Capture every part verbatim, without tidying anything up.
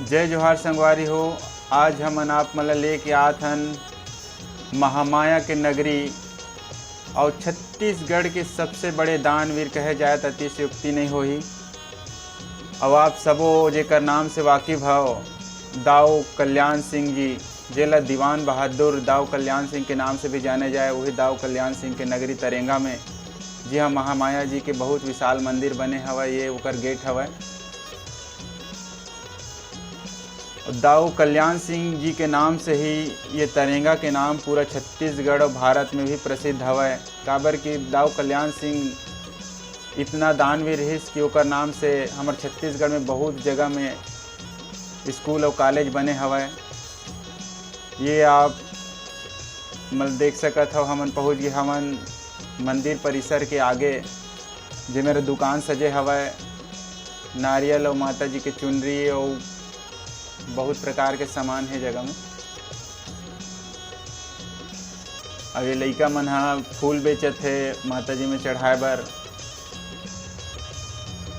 जय जोहार संगवारी हो, आज हमन आप मन ला लेके आत हन महामाया के नगरी अउ छत्तीसगढ़ के सबसे बड़े दानवीर कहे जाए त अतिशयोक्ति नहीं होही। अउ आप सबो जेकर नाम से वाकिफ हव, दाऊ कल्याण सिंह जी, जेला दीवान बहादुर दाऊ कल्याण सिंह के नाम से भी जाने जाए, वही दाऊ कल्याण सिंह के नगरी तरेंगा में, जी हाँ, महामाया जी के बहुत विशाल मंदिर बने हवय। ये ओकर गेट हवय। दाऊ कल्याण सिंह जी के नाम से ही ये तरेंगा के नाम पूरा छत्तीसगढ़ और भारत में भी प्रसिद्ध हवय, काबर कि दाऊ कल्याण सिंह इतना दानवीर रहिस कि ओकर नाम से हमर छत्तीसगढ़ में बहुत जगह में स्कूल और कॉलेज बने हवय। ये आप मन देख सकत हव, हमन पहुंच गे हवन मंदिर परिसर के आगे, जे मेरा दुकान सजे हवय, नारियल और माता जी के चुनरी और बहुत प्रकार के सामान हे जगह में। अब ये लइका मन ह फूल बेचत हे माता जी में चढ़ाए बर।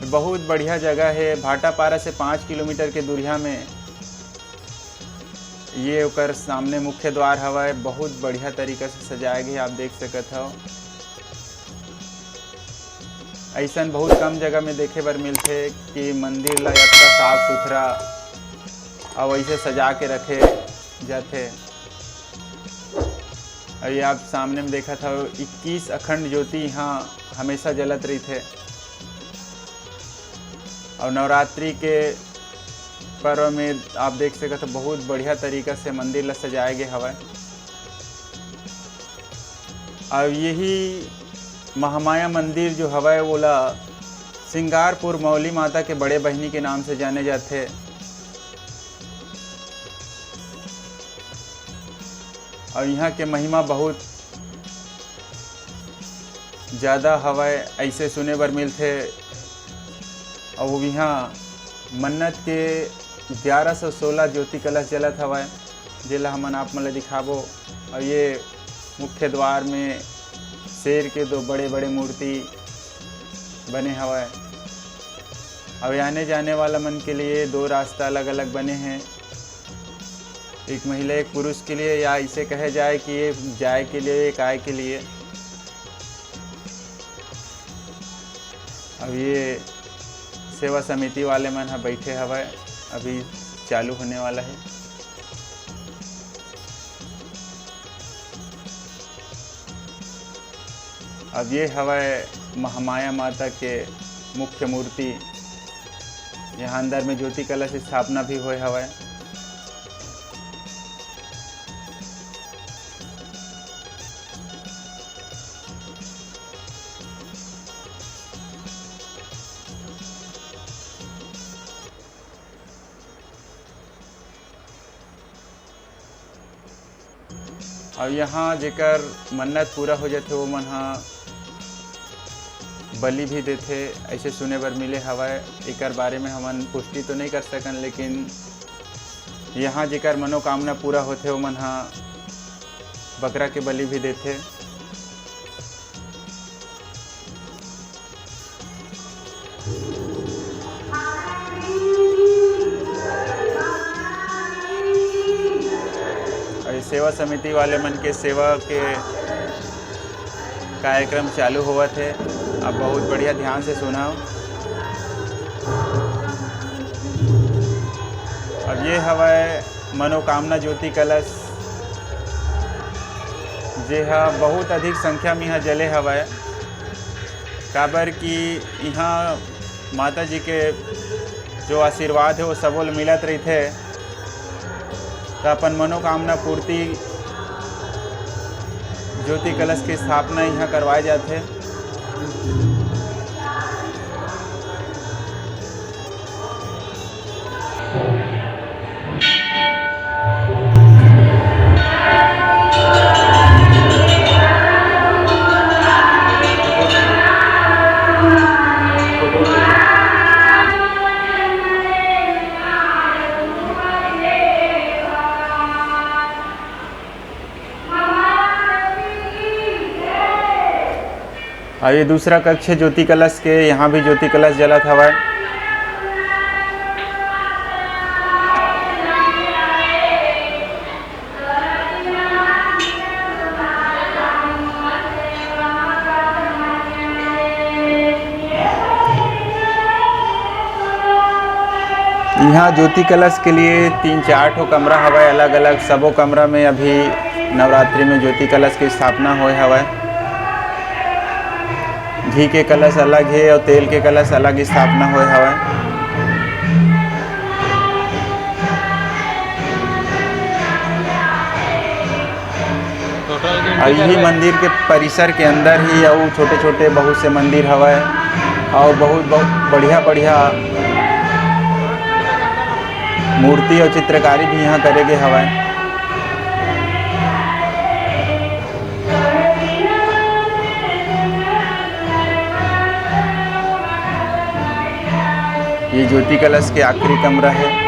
बहुत बढ़िया जगह हे, भाटापारा से पाँच किलोमीटर के दूरिया में ये ओकर सामने मुख्य द्वार हवय। बहुत बढ़िया तरीका से सजाए गे, आप देख सकत हव। अइसन बहुत कम जगह में देखे बर मिलथे कि मंदिर ला इतना साफ सुथरा अउ ऐसे सजा के रखे जाथे। अउ ये आप सामने में देखत हव, इक्कीस अखंड ज्योति यहाँ हमेशा जलत रहिथे। अउ नवरात्रि के पर्व में आप देख सकत हव, बहुत बढ़िया तरीका से मंदिर ला सजाए गे हवय। अउ यही महामाया मंदिर जो हवय, ओला सिंगारपुर मौली माता के बड़े बहिनी के नाम से जाने जाथे। अउ यहाँ के महिमा बहुत ज़्यादा हवय, ऐसे सुने बर मिलथे। अउ यहाँ मन्नत के ग्यारह सौ सोलह ज्योति कलश जलत हवय, जेला हमन आप मन ल दिखाबो। अउ ये मुख्य द्वार में शेर के दो बड़े-बड़े मूर्ति बने हवय। अउ आने जाने वाला मन के लिए दो रास्ता अलग-अलग बने हैं, एक महिला, एक पुरुष के लिए, या इसे कहे जाए कि एक जाए के लिए, एक आए के लिए। अब ये सेवा समिति वाले मन ह बैठे हवय, अभी चालू होने वाला है। अब ये हवय महामाया माता के मुख्य मूर्ति। यहाँ अंदर में ज्योति कलश स्थापना भी होय हवय। और यहाँ जेकर मन्नत पूरा हो जाथे, वो मन ह बलि भी देथे, ऐसे सुने बर मिले हवय। एकर बारे में हमन पुष्टि तो नहीं कर सकन, लेकिन यहाँ जेकर मनोकामना पूरा होथे, वो मन ह बकरा के बलि भी देथे। और ये सेवा समिति वाले मन के सेवा के कार्यक्रम चालू होवत हे। आप बहुत बढ़िया ध्यान से सुनव। अब ये हवय मनोकामना ज्योति कलश, जे ह बहुत अधिक संख्या में ह जले हवय, काबर कि इहाँ माता जी के जो आशीर्वाद हे, वो सबो ल मिलत रहिथे। त अपन मनोकामना पूर्ति ज्योति कलश की स्थापना इहाँ करवाए जाथे। अब ये दूसरा कक्ष है ज्योति कलश के, यहाँ भी ज्योति कलश जलत हवय। इहाँ ज्योति कलश के लिए तीन चार ठो कमरा हवय, अलग-अलग। सबो कमरा में अभी नवरात्रि में ज्योति कलश के स्थापना होय हवय। घी के कलश अलग हे अउ तेल के कलश अलग स्थापना होय हवय। अउ इही मंदिर के परिसर के अंदर ही अउ छोटे-छोटे बहुत से मंदिर हवय अउ बहुत, बहुत बढ़िया-बढ़िया मूर्ति अउ चित्रकारी भी इहाँ करे गे हवय। ये ज्योति कलश के आखिरी कमरा है।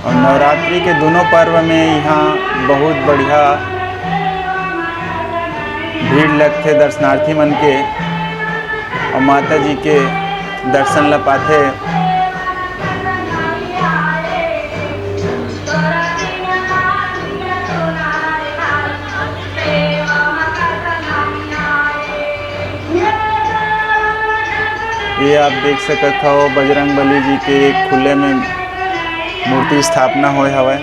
और नवरात्रि के दोनों पर्व में यहाँ बहुत बढ़िया भीड़ लगथे दर्शनार्थी मन के, और माता जी के दर्शन ला पाथे। ये आप देख सकत हव, बजरंग बली जी के एक खुले में मूर्ति स्थापना होय हवय।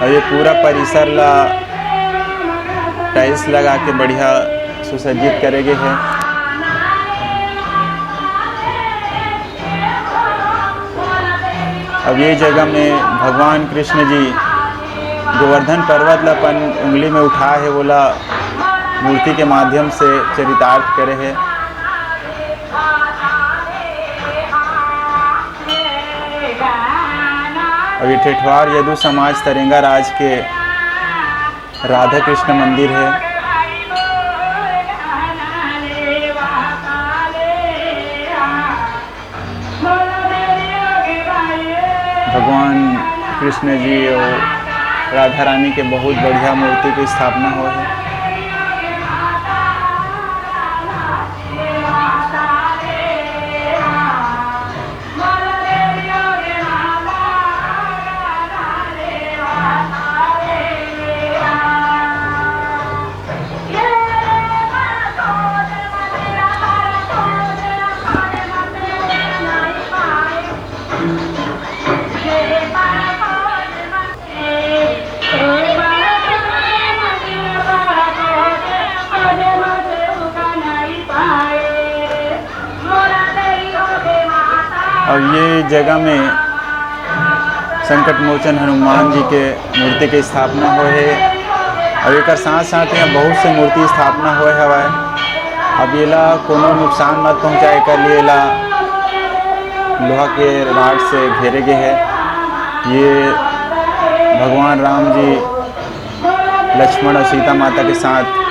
और ये पूरा परिसर ला टाइल्स लगा के बढ़िया सुसज्जित करे गे हे। अब ये जगह में भगवान कृष्ण जी गोवर्धन पर्वत ला अपन उंगली में उठाए हे, वोला मूर्ति के माध्यम से चरितार्थ करे हे। अब ये ठेठवार यदु समाज तरेंगा राज के राधा कृष्ण मंदिर है। भगवान कृष्ण जी और राधा रानी के बहुत बढ़िया मूर्ति के स्थापना होय है। और ये जगह में संकट मोचन हनुमान जी के मूर्ति के स्थापना होय हे। और एकर साथ साथ यहाँ बहुत से मूर्ति स्थापना होय हवय। अब येला कोनो नुकसान मत पहुँचाए, एकर लिए एला लोहा के rod से घेरे गे हे। ये भगवान राम जी लक्ष्मण और सीता माता के साथ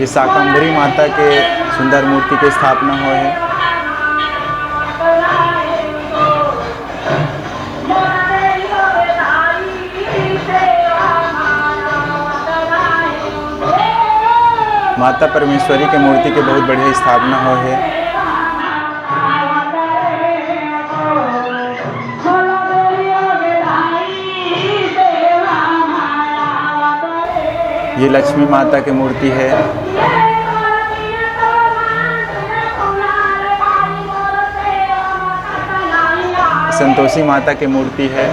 ये शाकंभरी माता के सुंदर मूर्ति के स्थापना होय हे। माता परमेश्वरी के मूर्ति के बहुत बढ़िया स्थापना होय हे। ये लक्ष्मी माता के मूर्ति है। संतोषी माता के मूर्ति है।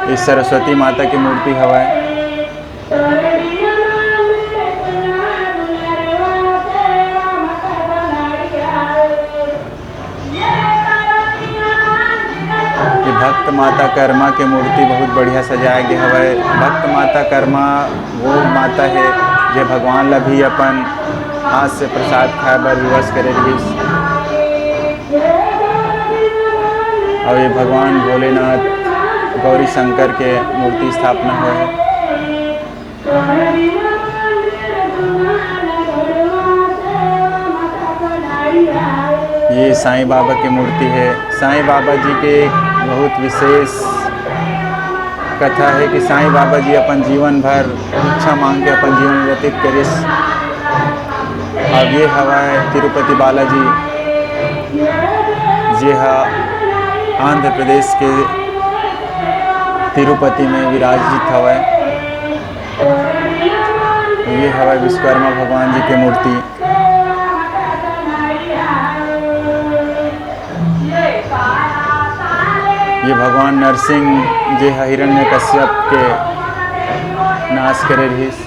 ये सरस्वती माता के मूर्ति हवय। ये भक्त माता कर्मा के मूर्ति बहुत बढ़िया सजाए गे हवय। भक्त माता कर्मा वो माता हे, जे भगवान ला भी अपन हाथ से प्रसाद खाए बर विवश करे रहिस। और ये भगवान भोलेनाथ, गौरी शंकर के मूर्ति स्थापना होय हे। ये साईं बाबा के मूर्ति हे। साईं बाबा जी के एक बहुत विशेष कथा हे कि साईं बाबा जी अपन जीवन भर भिक्षा मांग के अपन जीवन व्यतीत करिस। अब ये हवय तिरुपति बालाजी, जे ह आंध्र प्रदेश के तिरुपति में विराजित हवय। ये हवय विश्वकर्मा भगवान जी के मूर्ति। ये भगवान नरसिंह, जे ह हिरण्यकश्यप के नाश करे रहिस।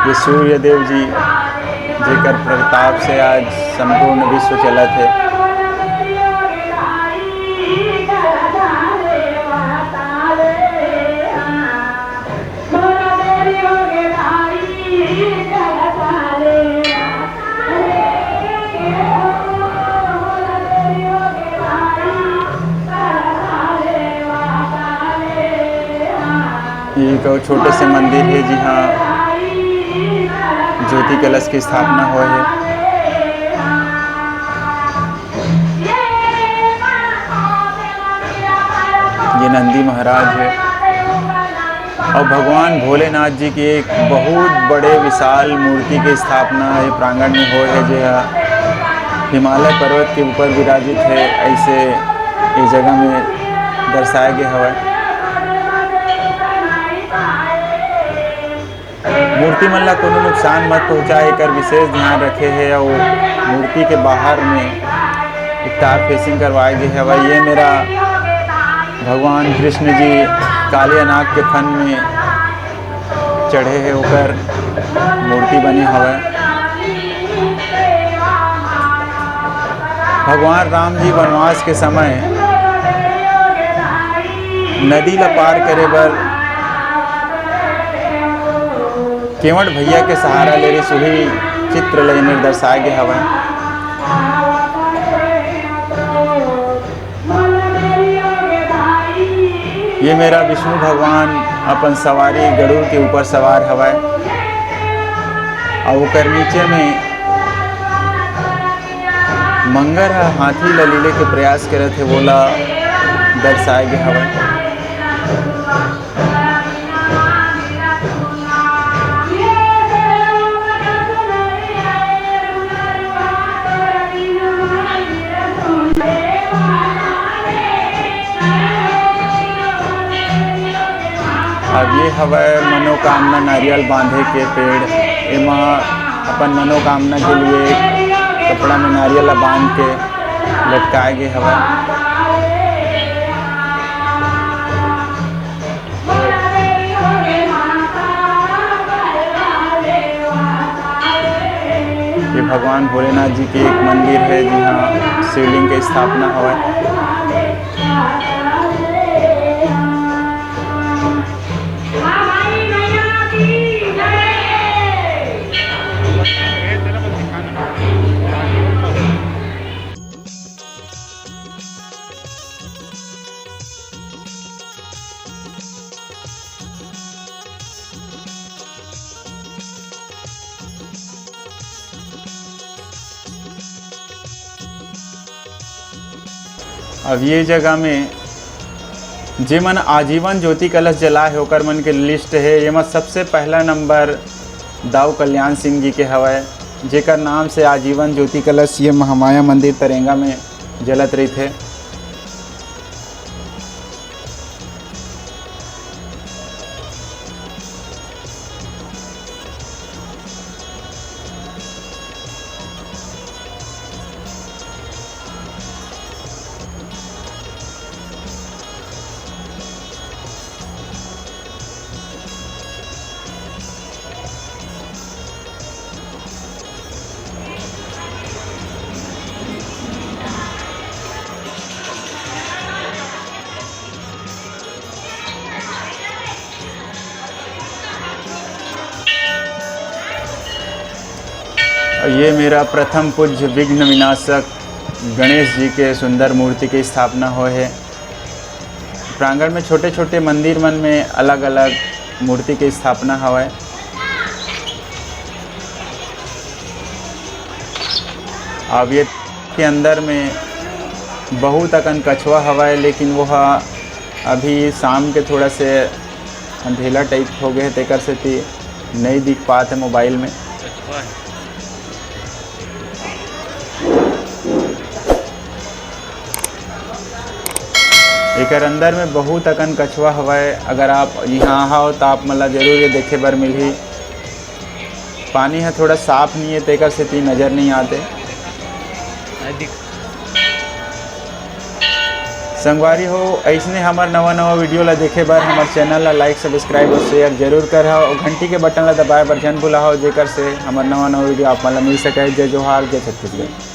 ये सूर्य देव जी, जेकर प्रताप से आज संपूर्ण विश्व चलत हे। ये एक अउ छोटे से मंदिर हे, जिहाँ ज्योति कलश की स्थापना होय हे। ये नंदी महाराज हे। अउ भगवान भोलेनाथ जी के एक बहुत बड़े विशाल मूर्ति के स्थापना ये प्रांगण में होय हे, जे ह हिमालय पर्वत के ऊपर विराजित हे। ऐसे ये जगह में दर्शाए गे हवय। मूर्ति मन ला कोनो नुकसान मत पहुंचाए, एकर विशेष ध्यान रखे हे। अउ मूर्ति के बाहर में एक तार फेंसिंग करवाए गे हवय। ये मेरा भगवान कृष्ण जी कालिया नाग के फन में चढ़े हे, ओकर मूर्ति बने हवय। भगवान राम जी वनवास के समय नदी ला पार करे बर केवट भैया के सहारा ले रहिस, उही चित्र ल एमेर दर्शाए गे हवय। ये मेरा विष्णु भगवान अपन सवारी गरुड़ के ऊपर सवार हवय, अउ ओकर नीचे में मंगर ह हाथी ल लीले के प्रयास करत हे, वोला दर्शाए गे हवय। अब ये हवय मनोकामना नारियल बांधे के पेड़। एमा अपन मनोकामना के लिए कपड़ा में नारियल ला बांध के लटकाए गे हवय। ये भगवान भोलेनाथ जी के एक मंदिर हे, जिहाँ शिवलिंग के स्थापना हवय। अब ये जगह में जेमन आजीवन ज्योति कलश जलाए हे, ओकर मन के लिस्ट हे। एमा सबसे पहला नंबर दाऊ कल्याण सिंह जी के हवय, जेकर नाम से आजीवन ज्योति कलश ये महामाया मंदिर तरेंगा में जलत रहिथे। और ये मेरा प्रथम पूज्य विघ्न विनाशक गणेश जी के सुंदर मूर्ति के स्थापना होय हे। प्रांगण में छोटे-छोटे मंदिर मन में अलग-अलग मूर्ति के स्थापना हवय। अब ये के अंदर में बहुत अकन कछुआ हवय, लेकिन वो ह अभी शाम के थोड़ा से अंधेला टाइप हो गए हे, तेकर सेती नई दिख पात हे मोबाइल में। कछुआ हे। एकर अंदर में बहुत अकन कछुआ हवय। अगर आप यहाँ हव, त आप मन ला जरूर ये देखे बर मिलही। पानी ह थोड़ा साफ नहीं है, तेकर सेती नजर नहीं आते। संगवारी हो, ऐसने हमर नवा नवा वीडियो ला देखे बर हमर चैनल ला लाइक, सब्सक्राइब और शेयर जरूर कर हव। घंटी के बटन ला दबाए बर झन भुला हव, जेकर से हमर नवा नवा वीडियो आप मन ला मिल सके। जय जोहार, जय छत्तीसगढ़।